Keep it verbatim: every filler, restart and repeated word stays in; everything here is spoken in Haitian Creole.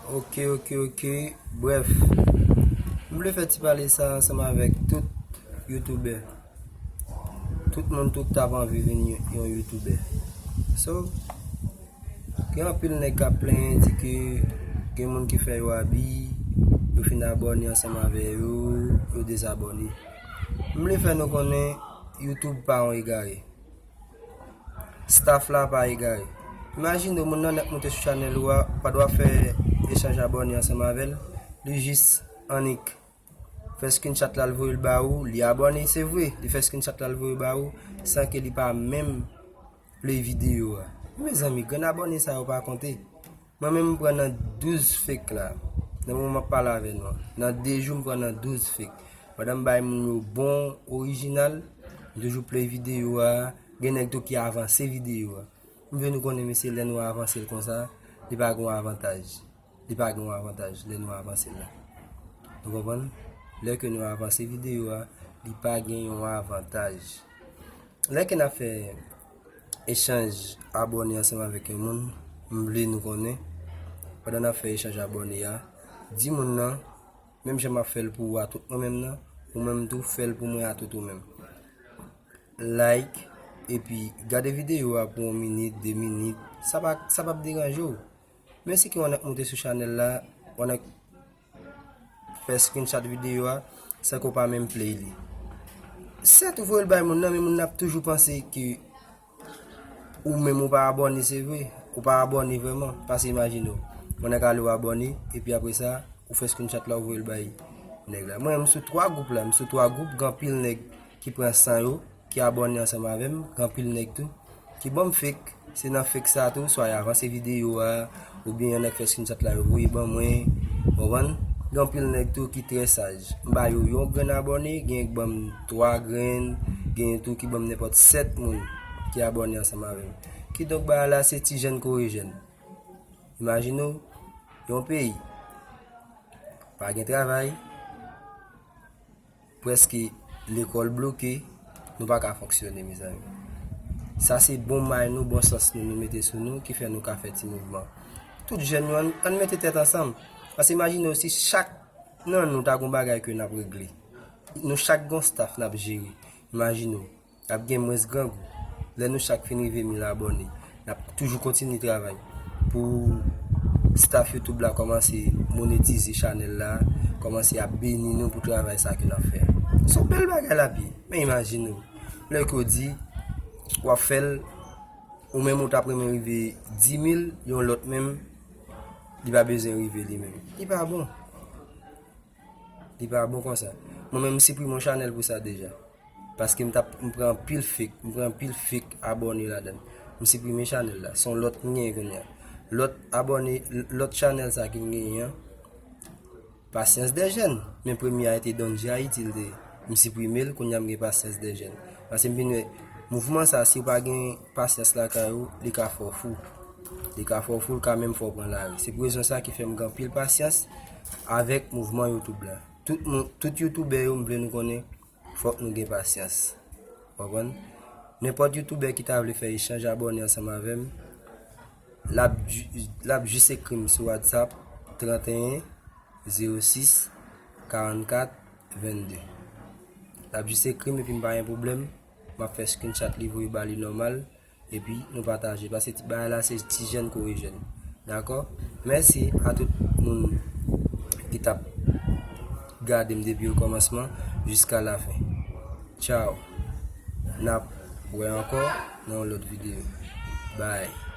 Ok, ok, ok. Brèf, m vle fè ti pale sa ansanm avèk tout youtubè. Tout moun tou k t ap anvi vin yon youtubè. So, gen anpil nèg k ap plenyen, di ke gen moun ki fè yo abi, yo fin abòne ansanm avè yo, yo dezabòne. M vle fè nou konnen, YouTube pa yon egare. Staff la pa egare. Imajine w, moun nan nèk moute sou chanèl ou a, ou pa dwa fè echanj abòne ansanm avè l. Li jis annik fè screenshot la, l voye l ba ou, li abòne, se vre, li fè screenshot la, l voye l ba ou, san ke li pa menm play videyo a. Mezanmi, grenn abòne sa yo pa konte. Mwen menm, m pran nan douz fake la. Nan moman m ap pale avè nou an, nan de jou, m pran nan douz fake. Pandan m bay moun yo bon, orijinal, m toujou play videyo a. Gen nèg tou ki avanse videyo a. M vle nou konnen, mesye, lè nou avanse l konsa, li pa gen yon avantaj. Li pa gen yon avantaj lè nou avanse l la. Nou konprann? Lè ke nou avanse videyo a, li pa gen yon avantaj. Lè ke n ap fè echanj abòne ansanm avèk yon moun, m vle nou konnen, pandan n ap fè echanj abòne a, di moun nan, menm jan m ap fè l pou ou a tout mwen menm nan, ou menm tou fè l pou mwen a tout ou menm. Like, epi gade videyo a pou yon minit, de minit, sa pa, sa p ap deranje w. Men si ke w annik moute sou chanèl la, w annik fè screenshot videyo a, san ke w pa menm play li. Sèt, ou voye l bay moun nan, men moun nan ap toujou panse ke ou menm ou pa abòne, se vre. Ou pa abòne vrèman. Paske imajine w, w annik ale w abòne, epi apre sa, ou fè screenshot la, ou voye l bay nèg la. Mwen, m sou twa gwoup la, m sou twa gwoup, gen anpil nèg ki pran san yo, ki abòne ansanm avè m, gen anpil nèg tou ki ban m fake. Se nan fake sa tou, swa y avanse videyo a, oubyen y annik fè screenshot la, yo voye ban mwen. Ou konprann? Gen anpil nèg tou ki trè saj. M ba yo yon grenn abòne, gen k ban m twa grenn, gen tou ki ban m nenpòt sèt moun ki abòne ansanm avè m. Kidonk, bagay la se ti jèn kore jèn. Imajine w, yon peyi, pa gen travay, prèske lekòl bloke, nou pa ka fonksyone, mezanmi. Sa se bon may nou, bon sans nou, nou mete sou nou, ki fè nou ka fè ti mouvman. Tout jèn yo, ann, ann mete tèt ansanm. Paske imajine w, si chak nan nou ta gon bagay ke n ap regle. Nou chak gon staff n ap jere. Imajine w, ap gen mwens grangou. Lè nou chak fin rive mil abòne, n ap toujou kontinye travay pou staff YouTube la kòmanse monetize chanèl la, kòmanse ap beni nou pou travay sa ke n ap fè a. Se yon bèl bagay l ap ye. Men imajine w, lè ke w di w ap fè l, ou menm ou t ap renmen rive dis mil, yon lòt menm, li pa bezwen rive li menm. Li pa bon. Li pa bon konsa. Mwen menm, m siprime yon chanèl pou sa deja. Paske m t ap, m pran anpil fake, m pran anpil fake abòne ladan l. M siprime chanèl la. Se yon lòt m genyen kounye a. Lòt abòne, lòt chanèl sa ke m genyen an, Patience des Jeunes. Men premye a te Don G Haïti, l te ye. M siprime l, kounye a m gen Patience des Jeunes. Paske m vin wè, mouvman sa, si w pa gen pasyans lakay ou, li ka fè w fou. Li ka fè w fou, l ka menm fè w pran lari. Se pou rezon sa ki fè m gen anpil pasyans avèk mouvman YouTube la. Tout moun, tout youtubè yo, m vle nou konnen, fòk nou gen pasyans. Konprann? Nenpòt youtubè ki ta vle fè echanj abòne ansanm avè m, l ap ju-, l ap jis ekri m sou WhatsApp, trannteyen, zewo sis, karannkat, vennde. L ap jis ekri m epi m pa gen pwoblèm. M ap fè screenshot li voye ba li nòmal. Epi nou pataje. Paske ti bagay la se ti jèn kore jèn. Dakò? Mèsi a tout moun ki t ap gade m depi okòmansman jiska lafen. Tchao. N ap wè ankò nan yon lòt videyo. Bye.